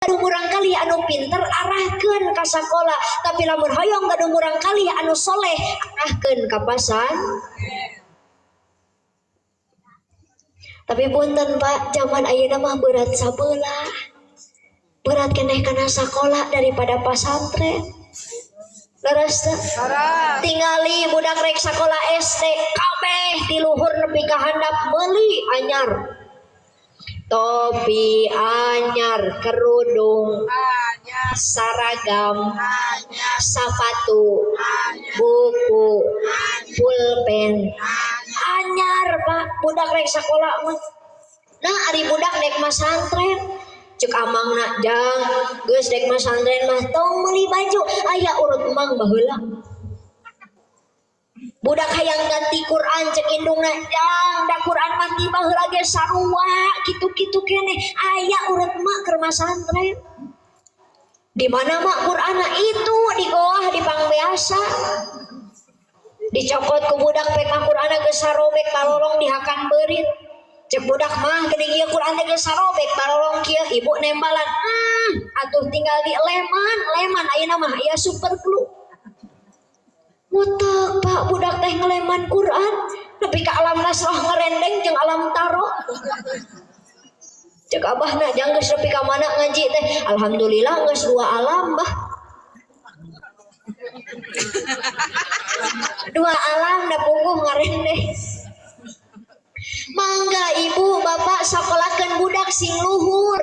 Gaduh murangkalih anu pinter arahkeun ka sakola, tapi lamun hoyong gaduh murangkalih anu soleh arahkeun ka pasantren. Tapi punten Pak, zaman ayeuna mah berat sabelah. Berat keneh kana sakola daripada pasantren. Leres teu? Tingali budak rek sakola SD kabeh ti luhur nepi ka handap meuli anyar. Topi anyar, kerudung Anyar, saragam, anyar, sapatu, buku, pulpen anyar Pak, budak rek sakola mah. Nah, ari budak rek masantren, cek amangna jang geus rek masantren mah tong meuli baju, aya urut emang baheula. Budak hayang ganti Quran cek indungna jang da Quran mah ti baheula ge sarua kitu-kitu keneh, aya urut mak keur masantren. Di mana mak Qur'anna itu di goah di pangbeasa. Dicokot ku budak pek mah Qur'anna geus sarobek balolong dihakan beurit. Cek budak mah geuning ieu Qur'an teh geus sarobek balolong kieu, ibu nembalan. Atuh tinggal di leman, leman ayeuna mah aya super glue. Mutek Pak budak teh ngeleman Quran nepi ka alam nasrah ngerendeng jeung alam taro. Cek abahna jang geus nepi ka mana ngaji teh, alhamdulillah geus dua alam bah. Dua alam da pungguh ngarendeng. Mangga ibu bapak sakolahkeun budak sing luhur.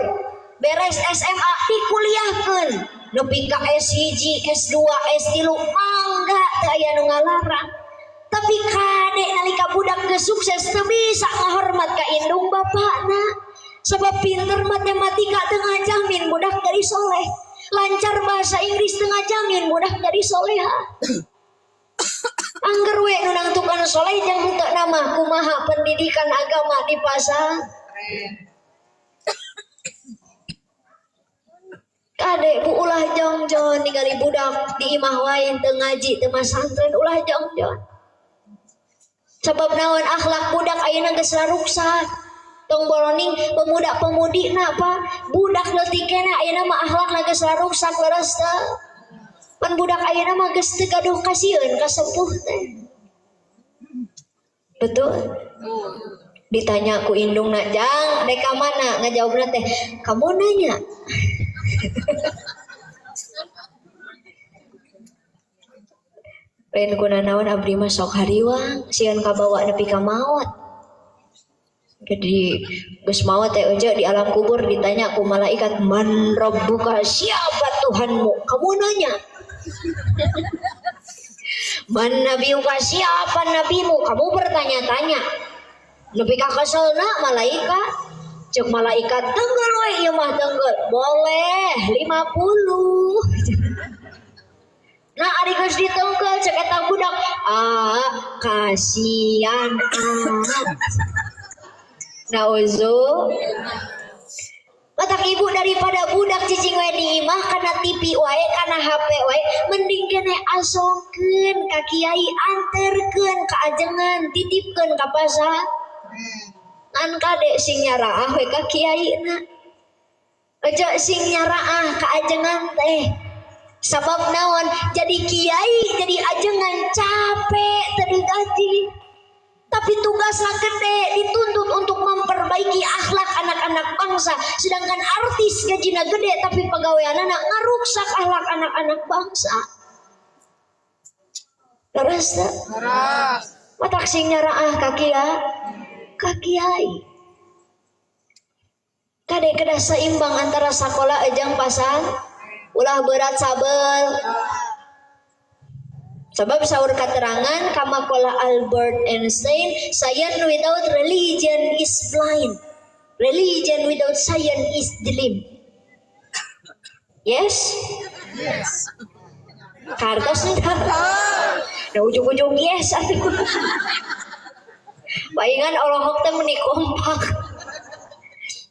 Beres SMA dikuliahkeun nepi ka S1, S2, S3 mangga teu aya nu ngalarang. Tapi kade nalika budak geus sukses teu bisa ngahormat ka indung bapakna. Sebab pinter matematika teu ngajamin budak jadi soleh. Lancar bahasa Inggris teu ngajamin budak jadi soleha. Angger we nu nangtukan soleh jeung henteu nama kumaha pendidikan agama di pasar. Kade bu ulah jongjon ningali budak di imah wae teu ngaji teu masantren ulah jongjon. Sabab naon akhlak budak ayeuna geus raruksak. Tong boroning pemuda-pemudi na apa budak leutik keneh ayeuna mah akhlakna geus raruksak leres teu. Pan budak ayeuna mah geus teu gaduh kasieun ka sepuh teh. Betul? Ditanya ku indungna, "Jang, dek ka mana?" Ngajawabna teh, "Kamu nanya." Lain kuna naon abdi mah sok hariwang, sieun kabawa nepi ka maot. Jadi geus maot teh eueuh di alam kubur ditanya ku malaikat, "Man rabbuka?" Siapa Tuhanmu? Kamu nanya. Man nabiyuka? Siapa nabimu? Kamu bertanya-tanya. Nepi ka keselna malaikat. Cek malaikat tenggel we ieu mah tenggel. Boleh 50. Nah ari geus ditengkel cek eta budak, ah kasihan ah. Nauzu. Matak ibu daripada budak cicing wae di imah kana TV wae kana HP wae mending keneh asongkeun ka kiai, anterkeun ka ajengan, titipkeun ka pasar. Ngan kade sing nyaraah we ka kiaina. Aja sing nyaraah ka ajengan teh. Sabab naon jadi kiai jadi ajengan capek teu digaji. Tapi tugasna gede dituntut untuk memperbaiki akhlak anak-anak bangsa. Sedangkan artis gajina gede tapi pagaweanana ngaruksak akhlak anak-anak bangsa. Leres teu? Leres. Matak sing nyaraah ka kiai. Ka kiai. Kade kedah seimbang antara sakola jeung pasar. Ulah berat sabel. Sebab saur katerangan kamakola Albert Einstein, science without religion is blind. Religion without science is dream. Yes? Yes. Kartos nih. Nah ujung-ujung yes atuh. Palingan olohok teh meni kompak.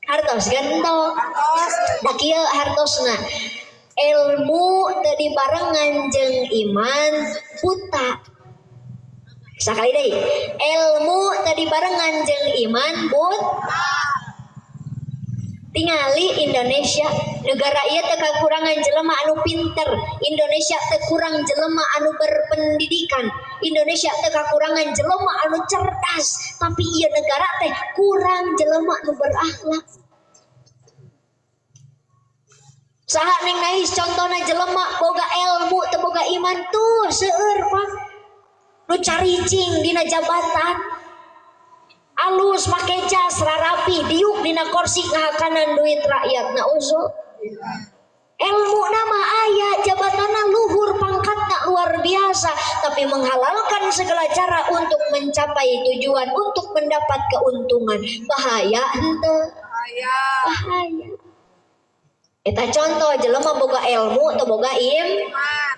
Hartos gento. Da kieu hartosna. Ilmu teu dibarengan jeung iman buta. Sakali deui. Ilmu teu dibarengan jeung iman buta. Tingali Indonesia, negara ieu teu kakurangan jelema anu pinter, Indonesia teu kurang jelema anu berpendidikan, Indonesia teu kakurangan jelema anu cerdas, tapi ieu negara teh kurang jelema anu berakhlak. Saha neng nais contohna jelema boga ilmu teu boga iman tuh seueur Pak. Nu caricing dina jabatan. Alus make jas rarapi diuk dina kursi ngahakanan duit rakyat nauzu. Ilmu nama aya, jabatanna luhur, pangkatna luar biasa, tapi menghalalkan segala cara untuk mencapai tujuan, untuk mendapat keuntungan. Bahaya henteu? Bahaya. Bahaya. Eta contoh jelema boga ilmu atau boga im. Iman.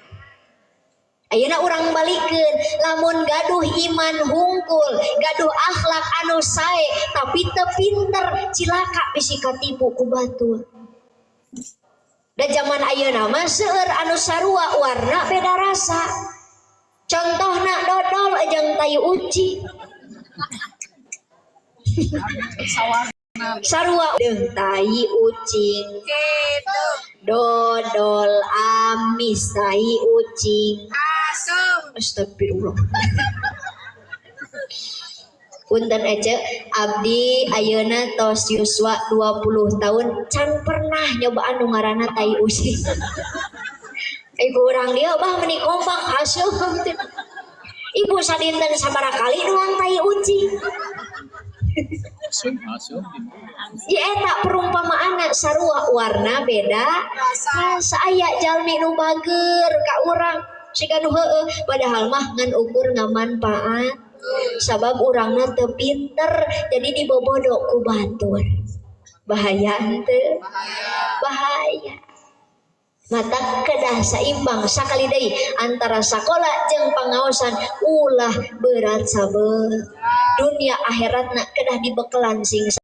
Ayeuna urang balikeun, lamun gaduh iman hungkul, gaduh akhlak anu sae, tapi teu pinter, cilaka bisi katipu ku batur. Da zaman ayeuna mah seueur anu sarua warna beda rasa. Contohna dodol jeung tai uci. Sarua jeung tai ucing. Gitu. Dodol amis tai ucing. Asem. Astagfirullah. Punten ece, abdi ayeuna tos yuswa 20 tahun can pernah nyobaan nu ngaranna tai ucing. Ibu urang dia bah meni kompak haseum. Ibu sadinten sabaraha kali nuang tai ucing. Asum, asum. Ya eta perumpamaanna sarua warna beda Rasa. rasa. Aya jalmi nu bager ka urang siga nu heueuh, padahal mah ngan ukur ngamanfaat, sabab urangna teu pinter, jadi dibobodo ku batur. Bahaya henteu? Bahaya. Mata kedah saimbang sakali deui antara sakola jeung pangaosan, ulah berat sabeul. Dunia akhiratna kedah dibekelan sing